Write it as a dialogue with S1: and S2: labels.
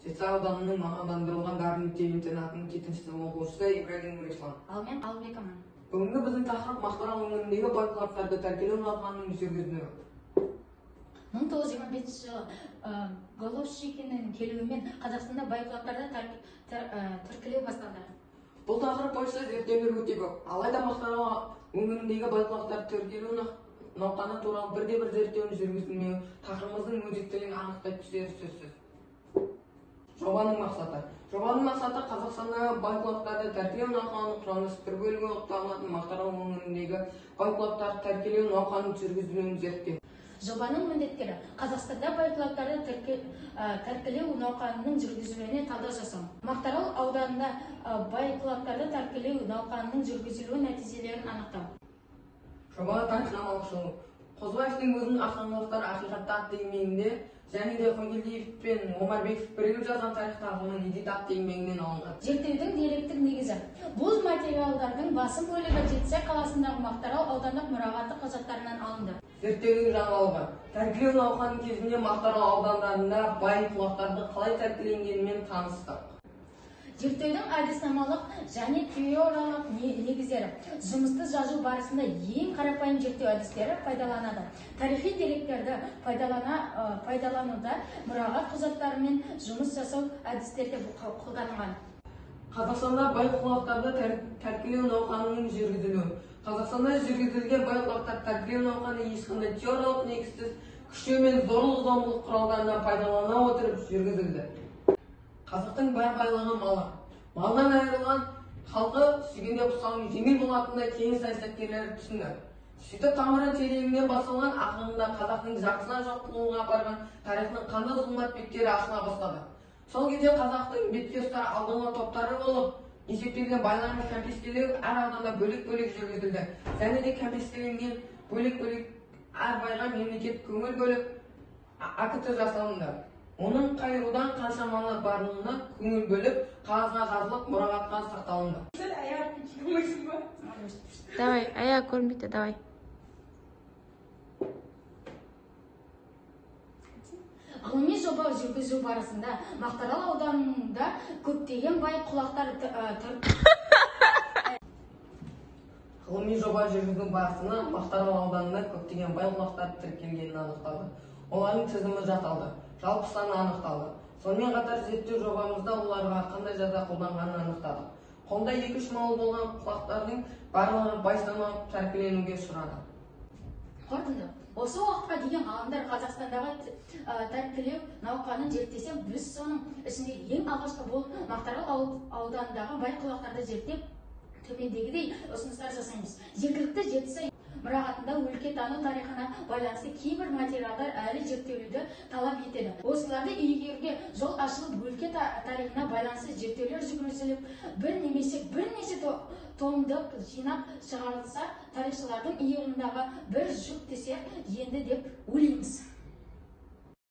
S1: Жетісай ауданының мамандандырылған дарын мектеп-интернатының 7-сынып оқушысы Ибрагим Нұрислам.
S2: Ал мен Қалыбекімін.
S1: Бүгінгі біздің тақырып Мақтаарал өңіріндегі бай-кулактарды тәркілеу науқанының жүргізілуі.
S2: 1925 жылы Голощекиннің келуімен Қазақстанда бай-кулактарды тәркілеу басталды.
S1: Бұл тақырып бойынша зерттеулер өте көп. Алайда Мақтаарал өңіріндегі бай-кулактарды тәркілеу науқаны туралы бірде-бір зерттеудің жүргізілмеуі тақырыбымыздың өзектілігін анықтай түсері сөзсіз. Жобаның мақсаты. Жобаның мақсаты Қазақстандағы бай-кулактарды тәркілеу науқанының құрамдас бір бөлігі болып табылатын Мақтаарал өңіріндегі бай-кулактарды тәркілеу науқанының жүргізілуін зерттеу.
S2: Жобаның міндеттері Қазақстанда бай-кулактарды тәркілеу науқанының жүргізілуіне талдау жасау. Мақтаарал ауданында бай-кулактарды тәркілеу науқанының жүргізілуі нәтижелерін анықтау.
S1: Жобаға тарихнамалық шолу. Қозыбаевтың өзінің Ақ ақиқатта атты еңбегінде және де Қойгелдиев пен Омарбеков бірігіп жазған тарих тағылымы не атты еңбегінен алынған.
S2: Зерттеудің деректік негізі. Бұл материалдардың басым бөлігі Жетісай қаласындағы Мақтаарал аудандық мұрағаты құжаттарынан алынды.
S1: Зерттеудің жаңалығы. Тәркілеу науқаны кезінде Мақтаарал аудандарында бай-кулактарды қалай тәркіленгенімен таныстық.
S2: Зерттеудің әдіснамалық және теориялық негіздері. Жұмысты жазу барысында ең қарапайым зерттеу әдістері пайдаланады. Тарихи деректерді пайдалануда мұрағат құжаттарымен жұмыс жасау әдістері де қолданылған.
S1: Қазақстанда бай-кулактарды тәркілеу науқанының жүргізілуі. Қазақстанда жүргізілген бай-кулактарды тәркілеу науқаны ешқандай теориялық негізсіз күштеу мен зорлық-зомбылық құралдарынан пайдалана отырып жүргізілді. Қазақтың бар байлығы малы. Малынан айырылған халқы сүйгенде құсауын жеңіл болатындай кеңес саясаткерлері түсінді. Сөйтіп тамыры тереңінен басталған ақырында қазақтың жартысына жоқ қуғынға апарған тарихының қанды зұлмат беттері ашыла бастады. Сол кезде қазақтың бетке ұстар алдыңғы топтары болып есептелген байларын кәмпескелеу әр ауданда бөлек-бөлек жүргізілді. Және де кәмпескеленген бөлек-бөлек әр байға мемлекет көңіл бөліп акт жасалынды. Оның қай рудан қанша малы барлығына көңіл бөліп, қағазға жазылып, мұрағатқа сақталынды.
S3: Давай, аяқ көрінбейді, давай.
S2: Ғылыми жоба жүргізу барысында Мақтаарал ауданында көптеген бай кулактар
S1: Ғылыми жоба жүргізу барысында Мақтаарал ауданында көптеген бай кулактар тіркелгенін анықталды. Олардың тізімі жасалды, жалпы саны анықталды. Сонымен қатар зерттеу жобамызда оларға қандай жаза қолданғанын анықтадық. Қолда 2-3 малы болған кулактардың барлығы бай саналып тәркіленуге ұшырады.
S2: Қорытынды. Осы уақытқа дейін ғалымдар Қазақстандағы тәркілеу науқанын зерттесе, біз соның ішінде ең алғашқы болып Мақтаарал ауданындағы бай кулактарды зерттеп, төмендегідей ұсыныстар жасаймыз. Жергілікті Жетісай мұрағатында өлкетану тарихына байланысты кейбір материалдар әлі зерттелуді талап етеді. Осыларды игеруге жол ашылып, өлке тарихына байланысты зерттеулер жүргізіліп, бір немесе бірнеше томдық жинақ шығарылса, тарихшылардың иығындағы бір жүк түсер енді деп ойлаймыз.